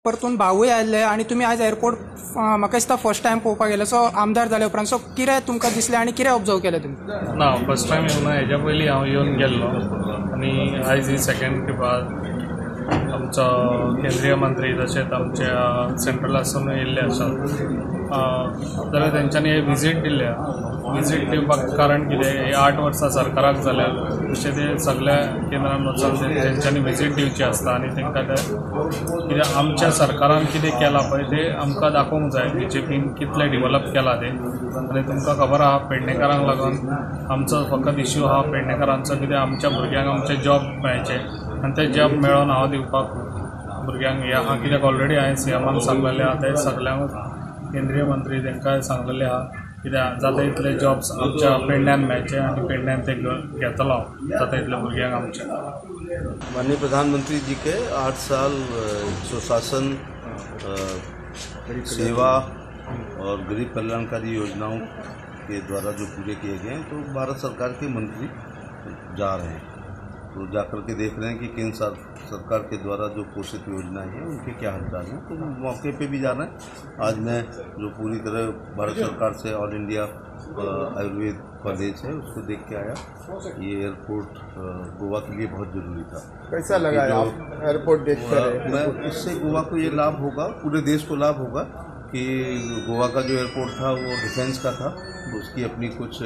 परतून भावूय आयले आनी तुमी आयज एअरपोर्ट म्हाका दिसता फर्स्ट टायम पळोवपाक गेले. सो आमदार जाले उपरांत सो कितें तुमकां दिसलें आनी कितें ऑब्जर्व केलें तुमी? ना, फर्स्ट टायम येवना, हेज्या पयलीं हांव येवन गेल्लो आनी आयज ही सेकेंड ट्रिप. आमचो केंद्रीय मंत्री तशेंच आमच्या सेंट्रलासून येयल्ले आसात जाल्यार तेंच्यांनी हे विजीट दिल्या. विजीट दिवपाक कारण कितें, हे 8 वर्सां सरकाराक जाल्या तशें ते सगळ्या केंद्रान वचून तेंच्यांनी विजीट दिवची आसता आनी तांकां ते कित्याक आमच्या सरकारान कितें केलां पळय तें आमकां दाखोवंक जाय, बीजेपीन कितलें डिवॅलप केलां तें. आनी तुमकां खबर आहा पेडणेकारांक लागून आमचो फकत इश्यू आहा पेडणेकारांचो, कित्याक आमच्या भुरग्यांक आमचे जॉब मेळचे आनी ते जॉब मेळोवन हांव दिवपाक भुरग्यांक हें आहा. कित्याक ऑलरेडी हांवें सीएमाक सांगलेलें आहा, ते सगल्यांक केंद्रीय मंत्री तांकांय सांगलेलें आहा कित्याक जाता इतले जॉब्स आमच्या पेडण्यान मेळचे आनी पेडण्यान ते घेतलो हांव जाता इतले भुरग्यांक आमच्या. माननीय प्रधानमंत्री जी के 8 साल सुशासन, सेवा और गरीब कल्याणकारी योजनाओं के द्वारा जो पूरे किए गए हैं, तो भारत सरकार के मंत्री जा रहे हैं, तो जाकर के देख रहे हैं कि केंद्र सरकार के द्वारा जो पोषित योजनाएं हैं उनके क्या हालचाल हैं, तो मौके पे भी जा रहे हैं. आज मैं जो पूरी तरह भारत सरकार से ऑल इंडिया आयुर्वेद कॉलेज है उसको देख के आया. ये एयरपोर्ट गोवा के लिए बहुत ज़रूरी था. कैसा लगा आप एयरपोर्ट देख कर? मैं इससे गोवा को ये लाभ होगा, पूरे देश को लाभ होगा कि गोवा का जो एयरपोर्ट था वो डिफेंस का था, उसकी अपनी कुछ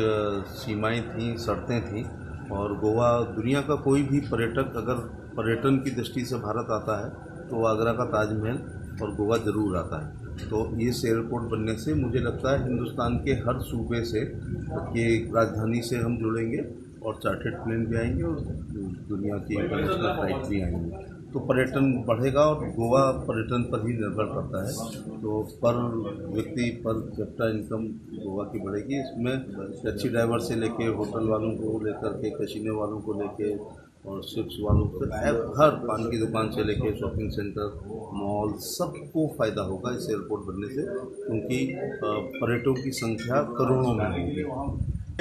सीमाएँ थीं, शर्तें थीं. और गोवा दुनिया का कोई भी पर्यटक अगर पर्यटन की दृष्टि से भारत आता है तो आगरा का ताजमहल और गोवा ज़रूर आता है. तो ये एयरपोर्ट बनने से मुझे लगता है हिंदुस्तान के हर सूबे से के राजधानी से हम जुड़ेंगे और चार्टर्ड प्लेन भी आएंगे और दुनिया की इंटरनेशनल फ्लाइट भी आएंगी, तो पर्यटन बढ़ेगा. और गोवा पर्यटन पर ही निर्भर करता है, तो पर व्यक्ति पर कैपिटा इनकम गोवा की बढ़ेगी. इसमें टैक्सी ड्राइवर से लेके होटल वालों को लेकर के, कैसीनो वालों को लेके और शिप्स वालों को, हर पान की दुकान से लेके शॉपिंग सेंटर, मॉल, सबको फ़ायदा होगा इस एयरपोर्ट बनने से, क्योंकि पर्यटकों की संख्या करोड़ों में होगी.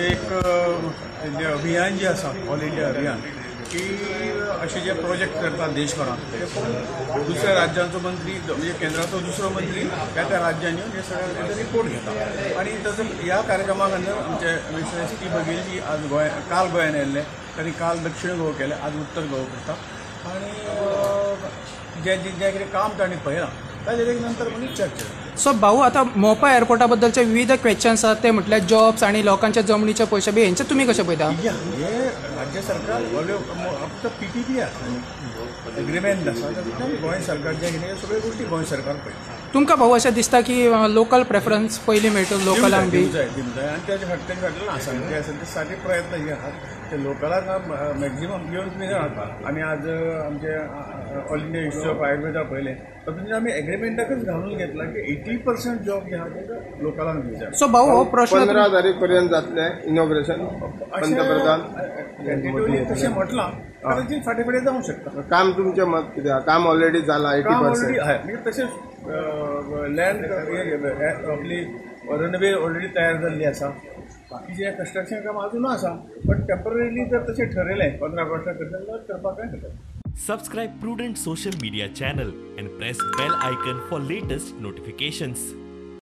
एक अभियान जे आसा ऑल इंडिया अभियान की अशे जे प्रोजेक्ट करतात देशभरात ते पळोवन दुसऱ्या राज्यांचो मंत्री म्हणजे केंद्राचो दुसरो मंत्री त्या त्या राज्यांनी येवन हे सगळ्या रिपोर्ट घेता. आनी तसो ह्या कार्यक्रमा खातीर आमचे mister S P Baghel ji आज गोंय काल गोंयान आयिल्ले, तांणी काल दक्षिण गोवा केलें, आज उत्तर गोवा करता. आनी जें जें कितें काम तांणी पळयलां ताजेर एक नंतर मागीर चर्चा. सो भाऊ, आतां मोपा एअरपोर्टा बद्दलचे विविध क्वेश्चन्स आसात ते म्हटल्यार जॉब्स आनी लोकांच्या जमनीचे पयशे बी हेंचे तुमी कशें पळयता? हे राज्य सरकार फक्त पीपीपी आसा, एग्रीमेंट आसा, तातूंतल्यान गोंय सरकार जें कितें सगळ्यो गोश्टी गोंय सरकार पळयता. तुमकां भाऊ अशें दिसता की लोकल प्रेफरन्स पयलीं मेळटा लोकलांक बी? दिवंक जाय, दिवंक जाय आनी तेजे फाटल्यान आसा, ते आसा ते साठी प्रयत्न जे आहात ते लोकलाक मॅक्झिमम घेवन तुमी जाणात. आमी आज आमचे All India Institute of Ayurveda पळयलें, तातूंत आमी एग्रीमेंटाकच घालून घेतला की 80% जॉब जे आहा ते लोकलांक दिवंक जाय. सो भाऊ, हो प्रश्न 15 तारीख पर्यंत जातलें इनॉग्रेशन पंतप्रधान तशें म्हटलां, कदाचित फाटीं फुडें जावंक शकता. काम तुमचें मत कितें? काम ऑलरेडी जालां 80%? हय, म्हणजे तशेंच लँड आपली रनवे ऑलरेडी तयार जाल्ली आसा, बाकीचें कन्स्ट्रक्शन काम अजून आसा, बट टेम्पररीली जर तशें ठरयलें 15 वर्सां करता जाल्यार करपाक कांय हरकत ना. Subscribe Prudent Social Media channel and press bell icon for latest notifications.